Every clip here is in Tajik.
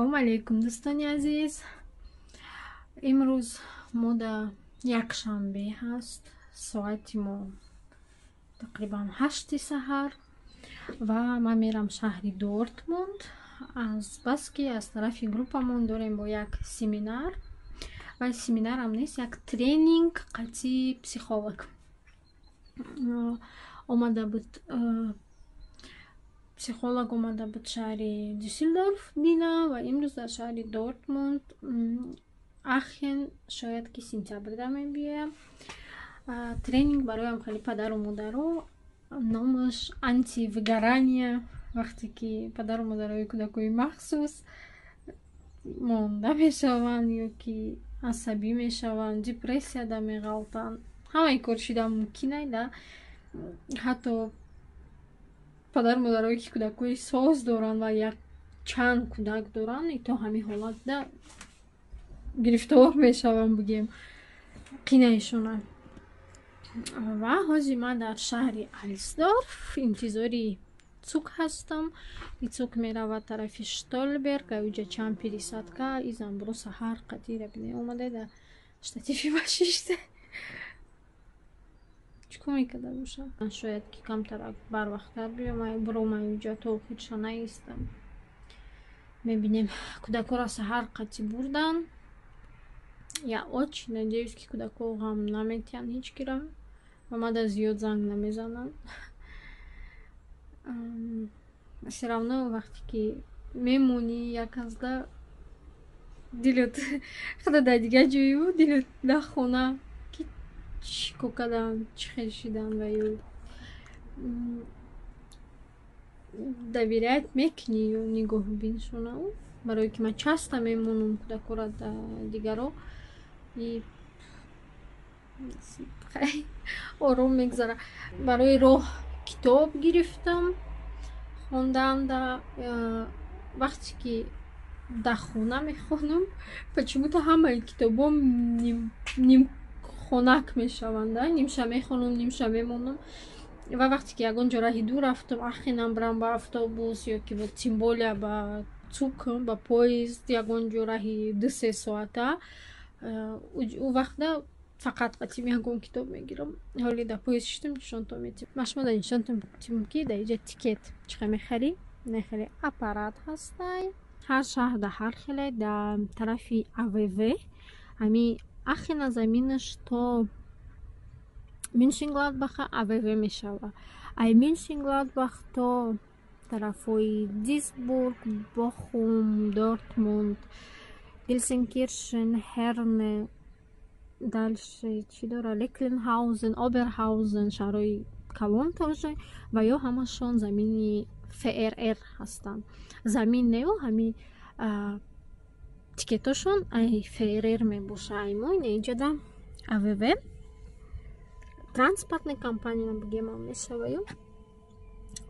Ассалому алайкум, дӯстони азиз. Имрӯз мо дар якшанбе ҳаст, соати мо тақрибан 8 саҳар ва ман мерам шаҳри Дортмунд, аз баски аз тарафи группамон дорем бо як семинар, ва семинарам нест, як тренинг қатъи психолог омада буд. Психолог омада буд шаҳри Дюссельдорф дина ва имрӯз дар шаҳри Дортмунд, Ахен шояд ки сентябрда мебиёям. Тренинг бароям хеле падару модаро, номаш антивыгорание. Вақте ки падару модарои кӯдакҳои махсус монда мешаванд ё ки асабӣ мешаванд, депрессияда меғалтанд, ҳамаи кор шида мумкин да. Ҳатто падару модарое ки кӯдакҳои соз доранд ва якчанд кӯдак доранд, то ҳамин ҳолатда гирифтор мешаванд, бигем, қинаишона. Ва ҳозир ман дар шаҳри Алсдорф интизори Zug ҳастам. И Zug меравад тарафи Штолберг, ауҷа чанд пересадка. И занбуро саҳар қатира бине, омада дар штативи ба шишта чӣ кор мекарда бошам? Шояд ки камтарак барвақттар биём, биром ауҷа, то охирша наистам, мебинем. Кӯдакҳоро саҳар қатӣ бурдан. Я очень надеюсь, ки кӯдакҳо ғам наметиҳанд ҳеҷ кира ва мада зиёд занг намезананд. Все равно вақте ки мемонӣ як азда, дилот худа дар дигар ҷою, дилот дар хона, ки чӣ кор кардам, чӣ хел шидан, ва ё доверять мекунӣ ё нигоҳубиншона. Барое ки ман часто мемонам кӯдакҳоро дар дигаро и ором мегузара. Барои роҳ китоб гирифтам хонданда. Вақте ки дар хона мехонам, почему-то ҳамаи китобҳом нимхонак мешаванд, нимша мехонам, нимша мемонам. Ва вақте ки ягон ҷо раҳи дур рафтам, Ахенам бирам ба автобус ё ки тем более ба Zug, ба поезд, ягон ҷо раҳи 2-3 соата, ӯ вақта фақат қатим ягон китоб мегирам. Ҳоли дар поезд шиштам, нишонтон метиҳам. Ман шумо дар нишонтон метиҳам, ки дар инҷа тикет чӣ хел мехарӣ. Нехеле аппарат ҳастай, ҳар шаҳр дар ҳар хеле. Дар тарафи АВВ, ҳами Ахена заминаш то Мюншенгладбаха АВВ мешавад, ай Мюншенгладбах то тарафҳои Дисбург, Бохум, Дортмунд, Гелсенкиршен, Херне, дальше чӣ дора, Лекленхаузен, Оберхаузен, шаҳрҳои калон тоже, ва ё ҳамашон замини ФРР ҳастанд. Замин нео, ҳами тикетошон ай ФРР мебоша. Ай мо ина иҷода АВВ транспортный компания бигемам мешава. Ё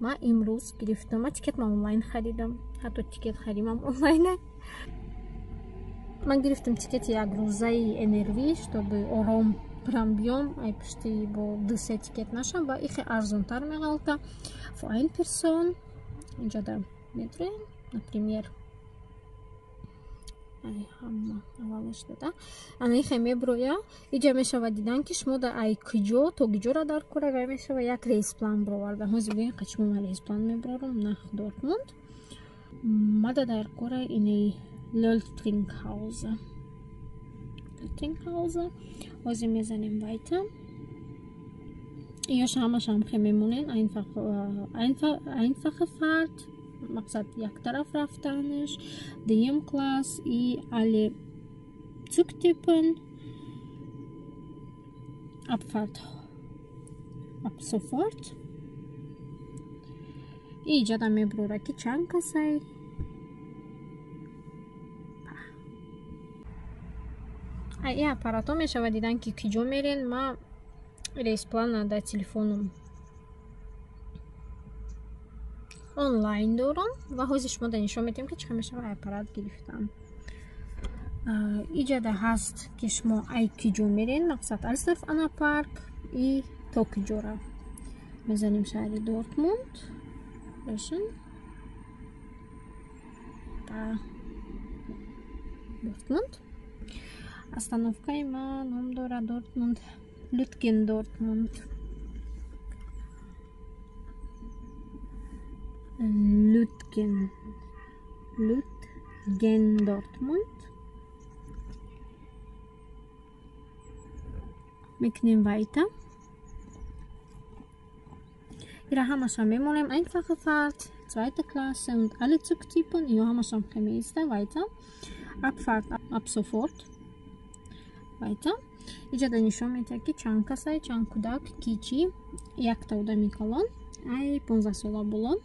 ман имрӯз гирифтам, ман тикет ман онлайн харидам, ҳатто тикет харимам онлайне. Ман гирифтам тикети якрӯзаи НРВ, чтобы ором бирам биём, ай пушти бо ду-се тикет нашам ва ихе арзонтар меғалта. Für ein Person инҷода медроем, например, ҳама аввалаш дада ана ихе меброя. Иҷа мешавад дидан, ки шумо да ай куҷо то куҷора дар кора, ва мешава як Reisplan бироварда. Ҳозир бигӯем, қачимо ман Reisplan мебарорам на Дортмунд. Мада дар кора инаи Лёльтрингхаузе, Лёльтрингхаузе. Ҳозир мезанем weiter. Ёша ҳамаша ҳамхе мемонед. Einfache Fahrt, мақсад яктараф рафтанаш, дуюм класс и alle Zugtypen, Abfahrt ab sofort. И иҷода мебурора, ки чанд касай. И аппаратҳо мешавад дидан, ки куҷо мерен. Ман Reisplan а дар телефоном онлайн дорам ва ҳозир шумо дар нишон медиҳем, ки чӣ хел мешавад аппарат гирифтан. Иҷода ҳаст, ки шумо ай куҷо мерен, мақсад Алсдорф Анапарк и то куҷора. Мезанем шаҳри Дортмунд. Бошин. Дортмунд. Остановкаи ма ном дорад Дортмунд, Люткен Дортмунд. Люткен. Лютген Дортмунд. Мекунем weiter. Ира ҳамаша мемонем einfache Fahrt, zweite Klasse und alle Zugtypen. Ё ҳамашам хемеиста weiter. Abfahrt ab sofort. Weiter. Иҷода нишон медиҳад, ки чанд касай, чанд кӯдак, ки чӣ. Якта одами калон, ай 15 сола болон.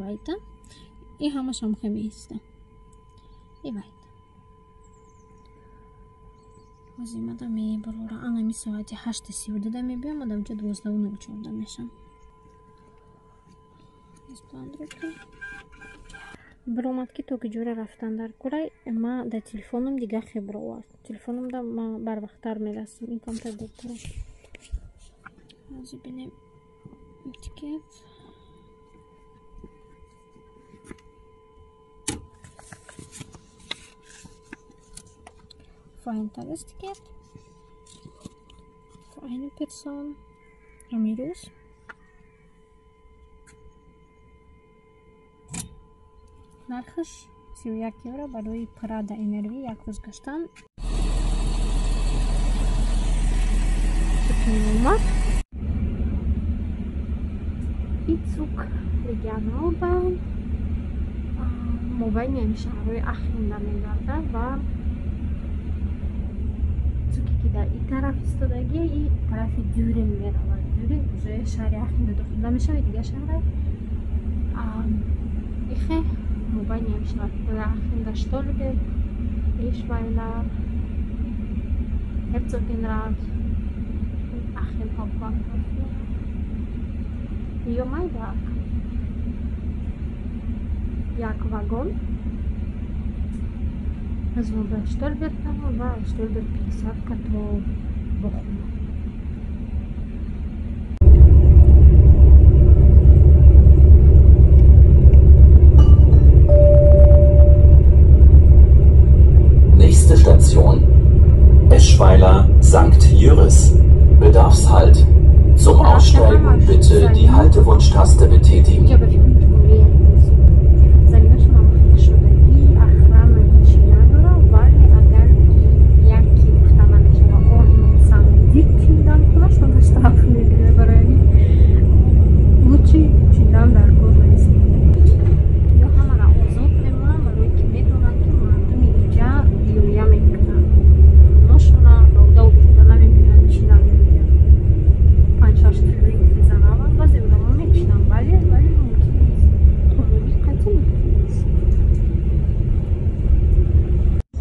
Weiter. И ҳамашам хемеиста. И weiter. Ҳозир мебарора. Анами соати 8:32 мебиём, одамҷа 12:04 мешам. Биромад, ки то ки ҷора рафтан дар курай, ма дар телефоном дигар хе бировард. Телефономда ма барвақттар мерасам. Ин камтар дертара. Ҳозир бинем тикет. Für ein Tagesticket für eine Person Ramirez. Нархаш 31 евро барои Прада НРВ як рӯз гаштан. Омад. И Zug Regionalbahn мобайни ҳами шаҳрҳои Ахенда мегардад ва Zug ки дар ин тараф истодагӣ, и тарафи Дюрен меравад. Дюрен уже шаҳри Ахенда дохил намешавад, дигар шаҳра. Ихе мобайни ҳами шаҳрҳои Ахенда Штольберг, Эшвайлер, Herzogenrath und Aachen Hauptbahnhof. Ё майдак. Як вагон. Аз мо ба Штольберг ва Штольберг пересадка то Бохум. Nächste Station Eschweiler St. Jöris. Bedarfshalt. Zum Aussteigen bitte die Haltewunschtaste betätigen.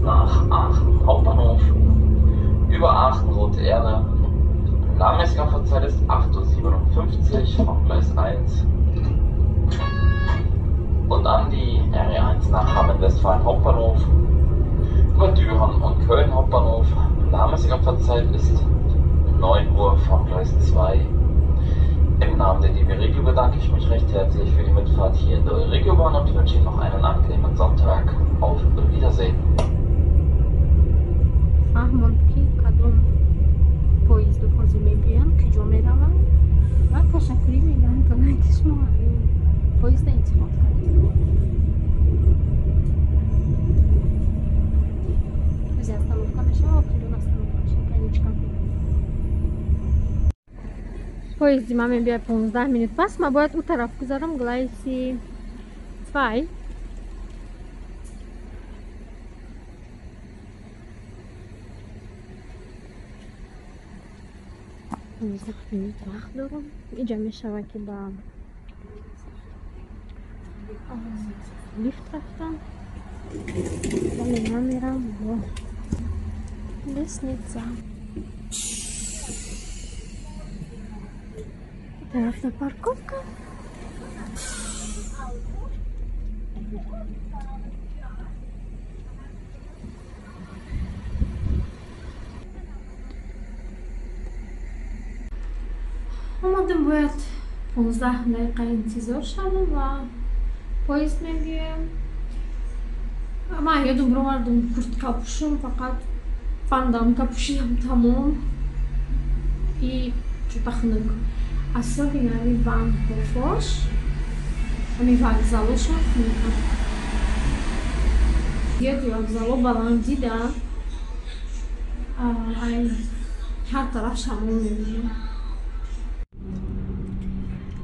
Nach Aachen Hauptbahnhof, über Aachen Rote Erde. Planmäßige Abfahrtszeit ist 8:57 Uhr vom Gleis 1 und an die RE1 nach Hameln-Westfalen Hauptbahnhof, über Düren und Köln Hauptbahnhof. Planmäßige Abfahrtszeit ist 9 Uhr vom Gleis 2. Im Namen der DB Regio bedanke ich mich recht herzlich für die Mitfahrt hier in der Regiobahn und wünsche Ihnen noch einen angenehmen Sonntag. Auf Wiedersehen. Фаҳмонд, ки кадом поезду ҳозир мебиёянд, куҷо мераванд ва ташаккурӣ мегӯянд, ки шумо ҳамин поезда интихоб кардед. Ҳозир остановка мешава, охирон остановка мешава, конечка. Поезди ман мебиёяд 15 минут пас, ман бояд ӯ тараф гузарам, Gleis 2. Минут вақт дорам. Иҷа мешавад, ки ба лифт рафтам, вале намерам бо лестница. Тарафта парковка. Омадам, бояд 15 дақиқа интизор шавам ва поезд мебиёям. Ман ёдум бировардум куртка пӯшум, фақат пандамка пӯшидам, тамом. И чӯта хунук. Особенно ами Bahnhof-ош, ами вокзалошон хунуканд. Зиёди вокзало баландӣ да ай ҳар тараф шамол мебинем.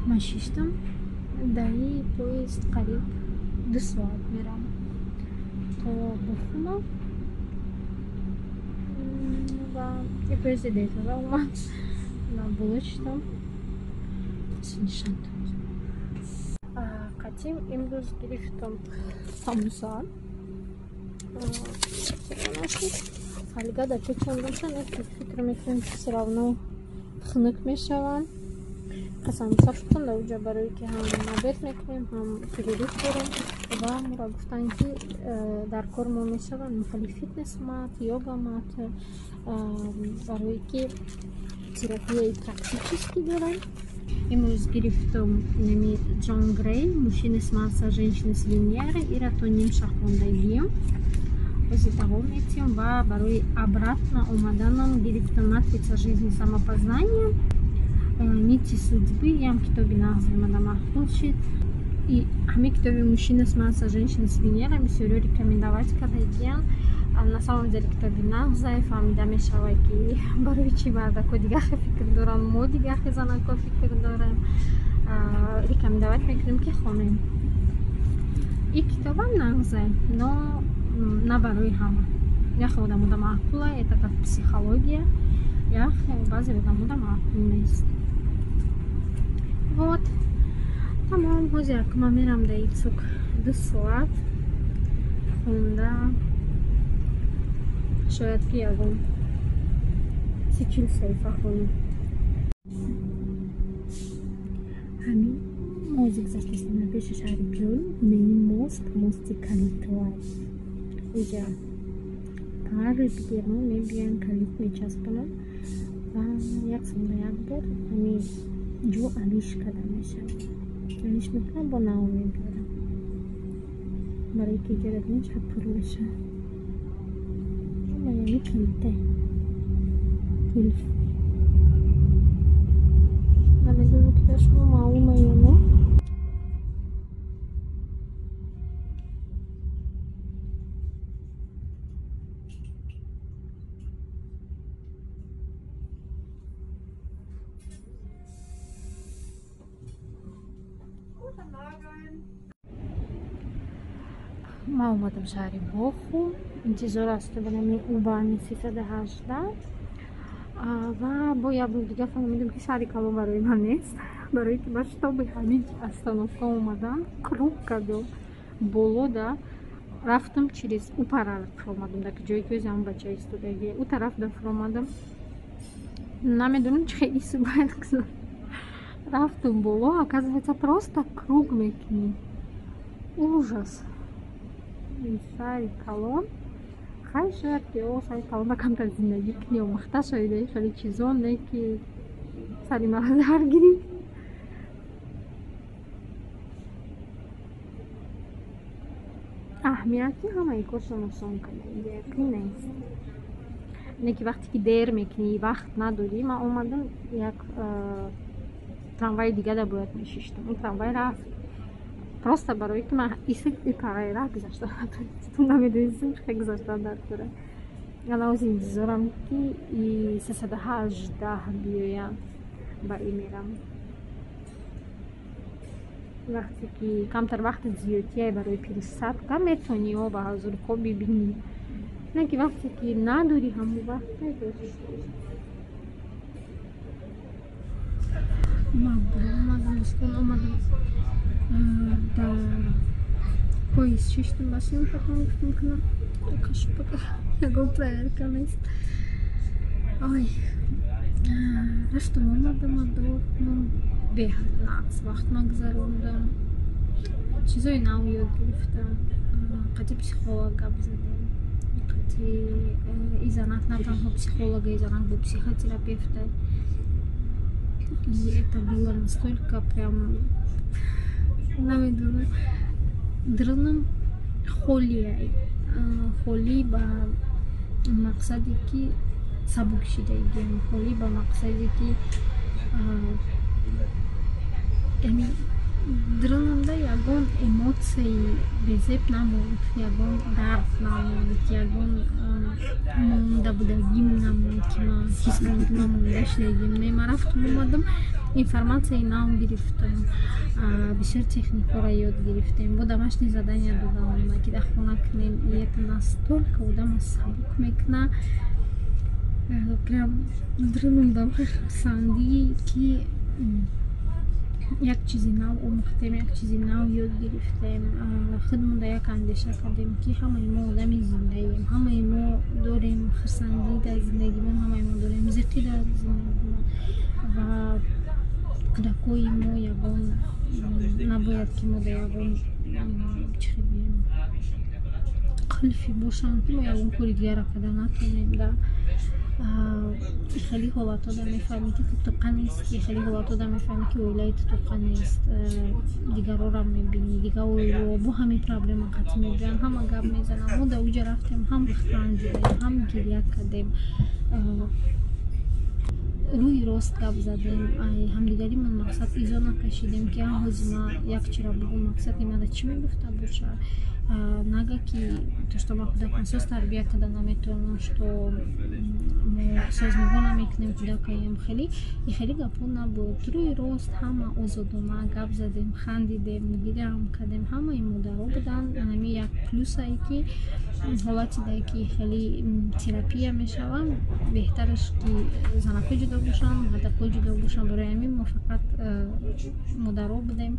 Ман шиштам дар поезд, қариб 2 соат мерам то Бохума ва я поезди дертара омад. Ман боло шиштам, нишандам. Қатим имрӯз гирифтам самуса. Фольга дар печам бошад, фикр мекунем, ки всё равно хунук мешаванд. Самуса пухтам дар уҷа, барое ки ҳам обед мекунем, ҳам перерыв дорем. Ва моро гуфтанд, ки дар кор мо мешаванд хеле Fitness mat, yoga mat, барое ки терапияи практически дорем. Имрӯз гирифтам нами Джон Грей «Мужчины с Марса, женщины с Венеры». Ира то нимша хондагием, ози давом метиҳем. Ва барои обратно омаданам гирифтам «Матрица жизни. Самопознание. Нити судьбы». Ям китоби нағз омада, маъқул шид. И ҳамин китоби «Мужчина с Марса, женщина с Венера» бисёриё рекомендовать кардагиян. На самом деле китоби нағзай, фаҳмида мешавад, ки барои чӣ мардако дигар хел фикр доранд, мо дигар хел занако фикр дорем. Рекомендовать мекунем, ки хонем. И китобам нағзай, но на барои ҳама. Яхе одамода маъқула, это как психология, яхе баъзе одамода маъқул нест. Вот, тамом. Ҳозир ман мерам дар Zug, 2 соат хонда, шояд ки ягон 30-40 саҳифа хонем. Ҳамин мози гузаштастам пеши шаҳри Кёлн, инаи мост, мости калитвай. Иҷа ҳар бигермон мебиёянд, калит мечаспонанд ва як солда як бор ҳамин ҷо алиш карда мешавад. Алиш мекунам, бо нав мебиёрам, барои ки иҷора бинед, чақад пур мешавад. Яъне калите, қулф. Намедонам, ки дар шумо маълума ё не. Guten Morgen. Ман омадам шаҳри Бохум, интизор ҳастам ба нами U-Bahn и 318. Ва бо як бори дигар фаҳмидам, ки шаҳри калон барои ман нест, барое ки ба шитоби ҳамин остановка омадан, круг кардам, боло да рафтам, через ӯ пара фуромадам, дар ҷое ки ҳамон бача истодаги, ӯ тараф да фуромадам. Намедонам, чӣ хел исм бояд гузошт. Рафтам боло, оказывается, просто круг мекунӣ. Ужас, шаҳри калон. Хай, шояд ки о шаҳри калонда камтар зиндагӣ кунӣ, омӯхта шавида хеле чизо, не ки сари мара дар гирифт. Аҳамияти ҳамаи коршон осон карда, яқин нест, не ки вақте ки дер мекунӣ, вақт надорӣ. Ман омадам, як трамваи дига да бояд мешиштам, он трамвай рафт, просто барое ки ман исик параи раҳ гузашта натонистам. Намедонистам, чӣ хел гузаштан дар тора. Ана ози интизорам, ки и 318 биёянд, ба и мерам. Вақте ки камтар вақти зиёдтие барои пересадка, метавонӣ о ба ҳазурҳо бибинӣ, не ки вақте ки надорӣ ҳамон вақт. Ман омадам, дӯстон, омадам, дар поезд шиштам, ба съёмка гуфтам кунам, кашу пока ягон проверка нест. Ой, рафтам, омадам Дортмунд, беҳад нағз вақт нагзарондам, чизои нав ёд гирифтам. Қати психолог гап задем, қати и занак, на танҳо психолога, и занак бо психотерапевта. И это было настолько прям, намедонам, дурунам холияй. Холӣ ба мақсаде ки сабук шидагим, холӣ ба мақсаде ки яъне дарунамда ягон эмоцияи безеб намонд, ягон дард намонд, ягон мондабудагим намонд, ки ман ҳис кунам, ки ман монда шидагим. Не, ман рафтум, омадам, информатсияи нав гирифтам, бисёр техникаро ёд гирифтем, бо домашние задания додам, ки дар хона кунем. И это настолько одама сабук мекуна, прям дарунамда хурсандӣ, ки як чизи нав омӯхтем, як чизи нав ёд гирифтем. Худмонда як андеша кардем, ки ҳамаи мо одами зиндаем, ҳамаи мо дорем хурсандӣ дар зиндагимон, ҳамаи мо дорем зиқӣ дар зиндагимон ва кӯдакои мо ягон набояд, ки мо дар ягон, чӣ хел бигӯем, қулфи бошанд, ки мо ягон кори дигарро карда натонем. Да хеле ҳолатҳо да мефаҳмӣ, ки ту тоқа нестӣ, хеле ҳолатҳо да мефаҳмӣ, ки оилаи ту тоқа нест. Дигарора мебинӣ, дигар оилаҳо бо ҳамин проблема қатъ мебиёянд, ҳама гап мезананд. Мо дар уҷа рафтем, ҳам хандидем, ҳам гиря кардем, рӯи рост гап задем, ҳамдигаримон мақсад изо накашидем, ки ҳози ма як чира бугум, мақсади мада чӣ мегуфта боша, нага ки то что ма кӯдакон соз тарбия карда наметавонам, что мо соз нигоҳ намекунем кӯдакаем. Хеле хеле гапҳо набуд, рӯи рост ҳама озодона гап задем, хандидем, гиряам кардем. Ҳамаи модаро буданд. Ҳамин як плюсае, ки ҳолати дае, ки хеле терапия мешаванд, беҳтараш, ки занакҳо ҷудо бошанд, мардакҳо ҷудо бошанд. Барои ҳамин мо фақат модаро будем.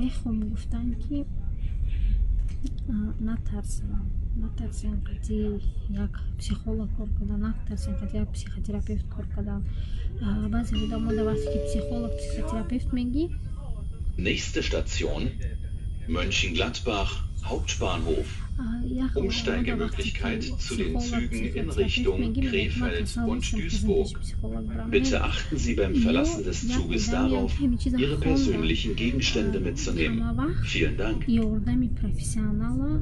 Мехоҳам гуфтан, ки натарсем, натарсем қатъи як психолог кор кардан, натарсем қатъи як психотерапевт кор кардан. Баъзе одамо да вақте ки психолог, психотерапевт мегӣ Nächste Station: Mönchengladbach Hauptbahnhof. Umsteigemöglichkeit zu den Zügen in Richtung Krefeld und Duisburg. Bitte achten Sie beim Verlassen des Zuges darauf, Ihre persönlichen Gegenstände mitzunehmen. Vielen Dank. Ёрдами профессионала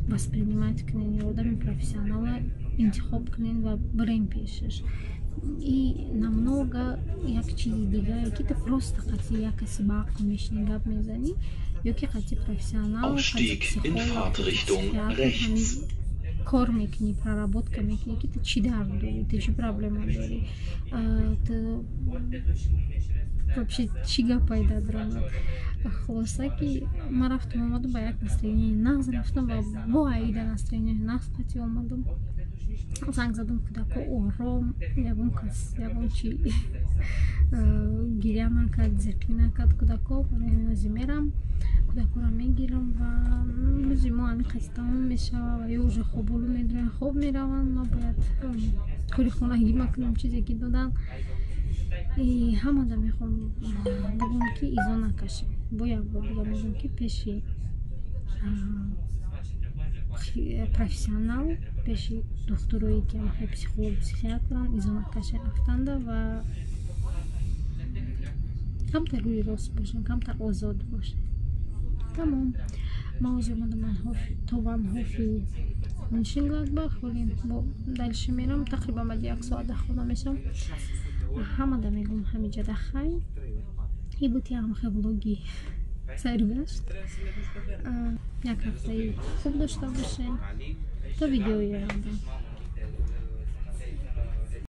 воспринимать кунен, ёрдами профессионала интихоб кунен ва бирем пешаш. И намного як чизи дигае, ки ту просто қатъи як каси ба ақл мешинӣ, гап мезанӣ, ё ки қатъи профессионал Ausstieg in Fahrtrichtung rechts. Кор мекунӣ, проработка мекунӣ, ки ту чӣ дард дорӣ, ту чӣ проблема дорӣ, ту вообще чӣ гап пайда даромад. Хулоса, ки ман рафтам, омадам, ба як настроенияи нағз рафтам ва бо аида настроенияи нағз қатъи омадам. Занг задам, кӯдако ором, ягон кас ягон чи гиря накард, зиқӣ накард кӯдако. Барои ҳамин ози мерам, кӯдакоро мегирам ва рӯзи мо ҳамин қайси тамом мешавад ва ё уже хоболу медоранд, хоб мераванд. Ма бояд кори хонагӣ макунам, чизе ки доданд. Ҳамада мехоҳам бигӯм, ки изо накашем. Бо як бор дига мегӯм, ки пеши профессионал, пеши духтурое, ки ҳамахел психолог, психиатранд, изо накашем рафтанда ва камтар рӯи рост бошем, камтар озод бошем. Тамом. Ман ози омадам то Bahnhof и Мюнхенгладбах, вале бо дальше мерам, тақрибан баъди як соат дар хона мешавам. Ҳамада мегӯм, ҳамиҷада хайр. И буд ҳамахел влоги сайругашт. Як ҳафтаи хуб дошта бошем. То видеои оянда.